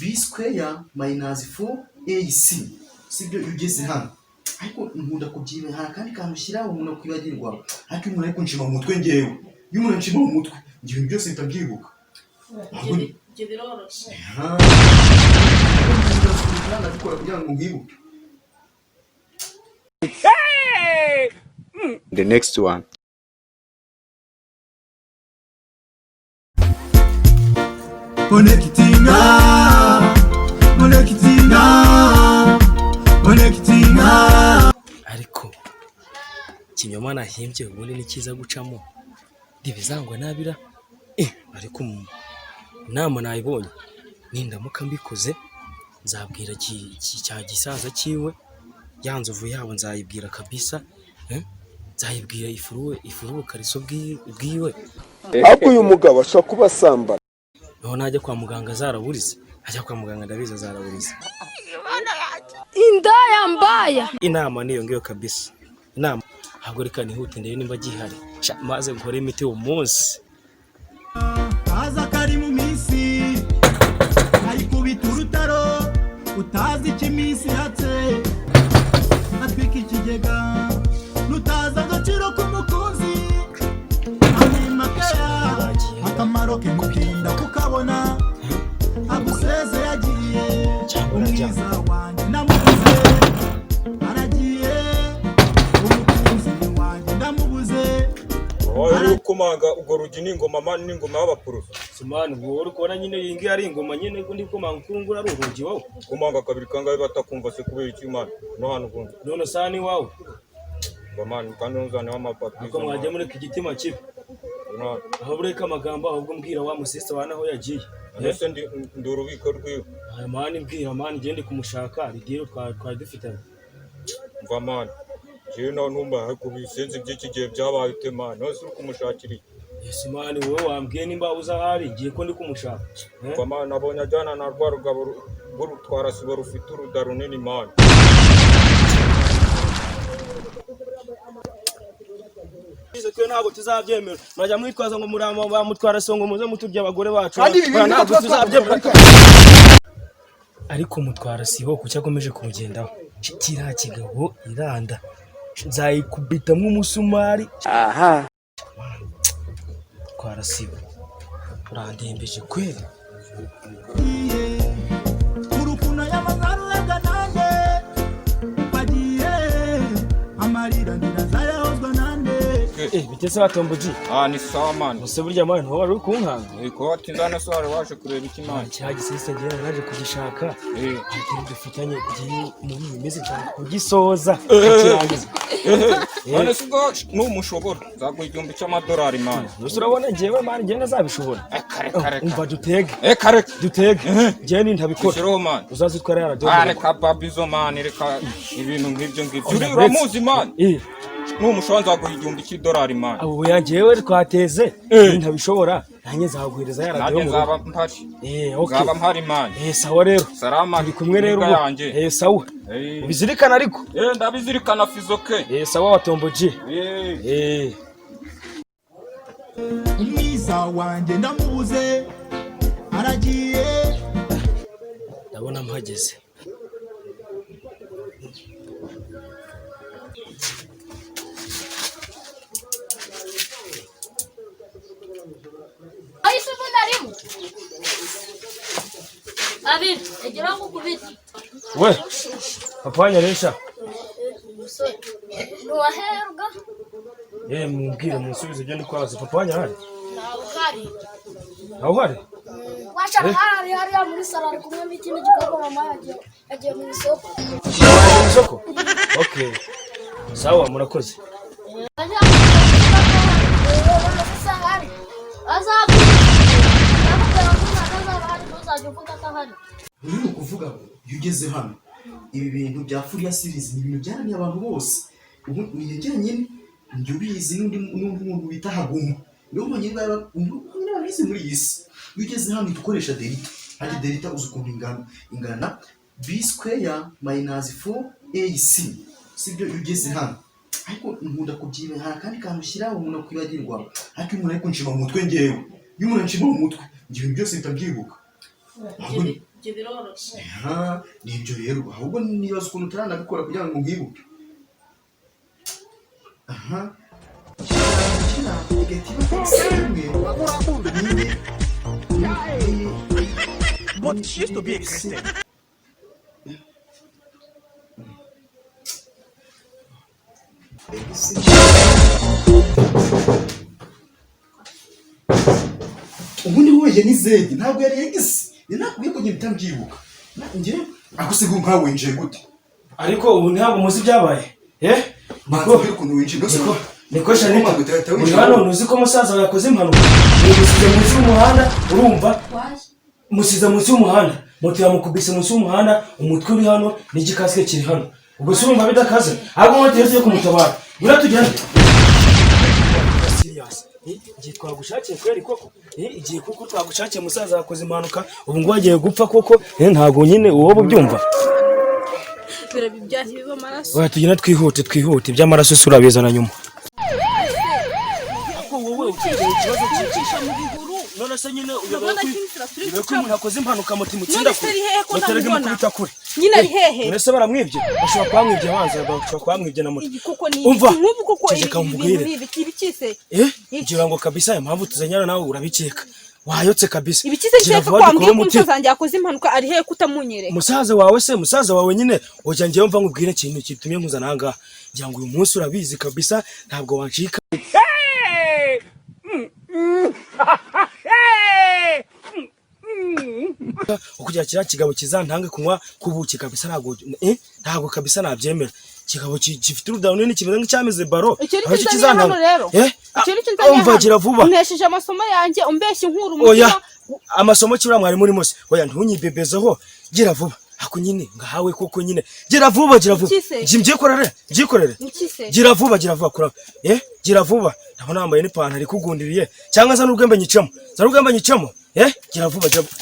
b square minus 4ac, sibyo? Iyo ugeze hano, ariko nkunda kubyiba, hari akandi kantu ushyiraho umuntu akwibagirwa. Ariko iyo umuntu ari kunshima mu mutwe, ngewe iyo umuntu anshima mu mutwe, njye ibintu byose mpita mbyibuka. Ibyo biroroshye. Aha. Ndabikora kugira ngo nkwibuke. The next one. Connecting, connecting, connecting. Ariko ikinyoma nahimbye ubundi ni cyiza gucamo, ntibizangwa nabira. Ariko inama nayibonye, nindamuka mbikoze nzabwira cya gisaza cyiwe, ya nzovu yabo nzayibwira kabisa, nzayibwira ifuruwe ifuruwe kariso bwiwe. Ariko uyu mugabo ashobora kuba asambana. Naho najya kwa muganga azaraburiza, ajya kwa muganga ndabizi azaraburiza. Indaya mbaya. Inama niyo ngiyo kabisa, inama. Ahubwo reka nihute ndebe nimba gihari. Sha, maze nkore imiti uwo munsi. Kaza kari mu minsi ayikubita urutaro, utazi icyo iminsi ihatse, atwika ikigega, nutazi agaciro k'umukunzi, amwimakaye akamaro ke mutinda kukabona, aguseze yagiye. Cyangwa urajya. Umwiza wanjye ndamubuze, aragiye, umukunzi wanjye ndamubuze. Wowe uri gukomanga urwo rugi n'ingoma man, n'ingoma y'abaporoso. Sumani, ubwo uri kubona nyine iyi ngiyi ari ingoma nyine, ndi komanga ukuru nguru ari urugi wowe. Komanga kabiri kangahe batakumva se? Kubera iki man? No hano ubundi. None saha ni iwawe. Ngo man, kandi ntuzane amapapiri. Ariko mwajya mureka igitima kibi. Aho bureka amagambo, ahubwo mbwira wa musista wa naho yagiye. Mbese ndi urubiko rwiwe? Aya man, mbwira man, ngende kumushaka ridiro twari dufitanye. Mva man, jewe nawe ntumbaye, ariko ibisenzi by'iki gihe byabaye ute man? None se uri kumushakira iki? Ese man, wowe wambwiye nimba uza ahari, ngiye ko ndi kumushaka. Eh? Mva man, nabonye ajyana na rwa rugabo rw'urutwara sibo rufite uruda runini man. Bize ko ntabwo tuzabyemera, murajya mwitwaza ngo murama bamutwara songo, muze muturya abagore bacu. Kandi ibi bintu ntabwo tuba tuzabyemera. Ariko mutwara sibo kuki akomeje kumugendaho? Kiriya kigabo iranda nzayikubitamwo umusumari. Aha. Mutwara sibo urandembeje kweli. Urukundo y'amazarurebwa nanjye bagiye, amarira ntirazayahozwa nande. Bitese batomboji. Ah, ni sawa man. Ese burya man, ntiwari uri kunkanga? Ko watinzana se, wari waje kureba iki man? Kiriya gisista ngewe naje kugishaka. Ikintu dufitanye kugiye muri iyi minsi, nshaka kugisoza kukirangiza. None se ubwo numushobora nzaguha 1000 cy'amadolari man. Gusa urabona njyewe man, njyewe ntazabishobora. Kare kare. Umva, dutege. Kare. Dutege, njyewe nintabikora Ushireho man. uzazitwara yaradiyo. Ah, reka babizo man, reka ibintu nk'ibyo ngibyo. Oya, Uri uramuzi man? Eh. Numushobora nzaguha 1000 cy'idolari man. Abo yanjyewe twateze, nintabishobora nanjye nzaguhereza yaradiyo Nanjye mu nzaba rugo. mpari. Okay. Nzaba mpari man. Sawa rero. Salama. Turi kumwe rero Imbwa ubwo. yanjye. Sawa. Ubizirikana ariko. Ndabizirikana fizoke. Sawa watomboji. Umwiza wanjye ndamubuze, aragiye. Ndabona mpageze. Ahise ubona rimwe, abiri, egera ngo ukubite. We papa wanyaresha. Umusore ntiwaherwa. Mumbwire, munsubize ibyo ndi kwaza. Papa wanyu arahari? Ntawe uhari. Ntawe uhari? Washara hari hariya muri salo, ari kumwe n'ikindi gikorwa, mama yagiye mu isoko. Waje mu isoko? Okay, sawa, murakoze. Rero ni ukuvuga ngo iyo ugeze hano, ibi bintu bya Fourier series ni ibintu byananiye abantu bose. Ubu ni njye njyenyine njye ubizi n'undi muntu bita Haguma, niwe bonyine bonyine babizi muri iyi si. Iyo ugeze hano uhita ukoresha delta. Hadi delta uzi ukuntu ingana? Ingana b square minus 4ac, sibyo? Iyo ugeze hano, ariko nkunda kubyiba, hari akandi kantu ushyiraho umuntu akwibagirwa. Ariko iyo umuntu ari kunshima mu mutwe, ngewe iyo umuntu anshima mu mutwe, njye ibintu byose mpita mbyibuka. Ahubwo Ibyo biroroshye. Aha, ni ibyo rero. Ahubwo nibaza ukuntu utaranabikora kugira ngo nkwibuke. Aha, kira igahita iba x rimwe nyine. But she used to be a Christian. X. Ubundi wowe ni Z, ntabwo yari X. Ni nakubwiye ko njye mbyibuka. Njye ako nkawe winjiye gute? Ariko ubu ntabwo muzi ibyabaye, eh? Manzi, ubwire ukuntu winjiye. Niko, niko Shanita, Uhita uri winjira. hano ntuzi ko musaza wawe yakoze impanuka? Musize munsi y'umuhanda, urumva? Musize munsi y'umuhanda, moto yamukubise munsi y'umuhanda, umutwe uri hano n'igikasike kiri hano. Ubwo se urumva bidakaze? Ahubwo moto yose yo kumutabara, ngwino tugende. Serious. Igihe twagushakiye kweri koko, igihe koko twagushakiye, musaza yakoze impanuka, ubu ngubu agiye gupfa koko. Ntabwo nyine uwo ubyumva. Birabi biba amaraso. Oya, tugende twihute, twihute. Iby'amaraso si urabizana nyuma. Ariko wowe ufite ikibazo. Kwicisha mu bihuru. None se nyine uyobewe Urabona ko ko inzira turi uyobewe ko gucamo. umuntu akoze impanuka moto imutsinda None se kure, ari hehe ko moto erega ntamubona? imukubita kure. Nyine ari hehe? None se baramwibye? Bashobora kuba bamwibye abanza, bashobora kuba bamwibye na moto. Iyi koko ni Umva, nk'ubu koko ceceka ibi bintu nkubwire. ni ibiki, ibiki se? Ngira ngo kabisa impamvu tuzanyana nawe urabikeka, wayotse kabisa. Ibiki se? Gira Nkeka vuba ko wambwiye dukore ko umuti. umusaza wanjye yakoze impanuka, ari hehe kutamunyereka? Musaza wawe se? Musaza wawe nyine ujya. Ngewe mva nkubwire ikintu kitumye nkuzana aha ngaha. Ngira ngo uyu munsi urabizi kabisa, ntabwo wancika. Ukugira kiriya kigabo kizantange kunywa ku buki kabisa, ntabwo ntabwo kabisa nabyemera. Ikigabo gifite uruda runini kimeze nk'icyamize baro. Icyo ni Aho cyo nzaniye hano rero? Icyo ni cyo nzaniye Umva, hano? gira vuba. Untesheje amasomo yanjye, umbeshya inkuru Oya. umutima. Amasomo kibura mwarimu urimo se? Oya, ntunyibebezeho, gira vuba. Ako nyine ngahawe koko nyine, gira vuba, gira vuba. Iki se? Jya mbyikorere, mbyikorere. Iki se? Gira vuba, gira vuba, kura gira vuba. Ndabona wambaye n'ipantaro ikugundiriye, cyangwa za n'urwembe nyicamo, za n'urwembe nyicamo. Gira vuba, gira vuba.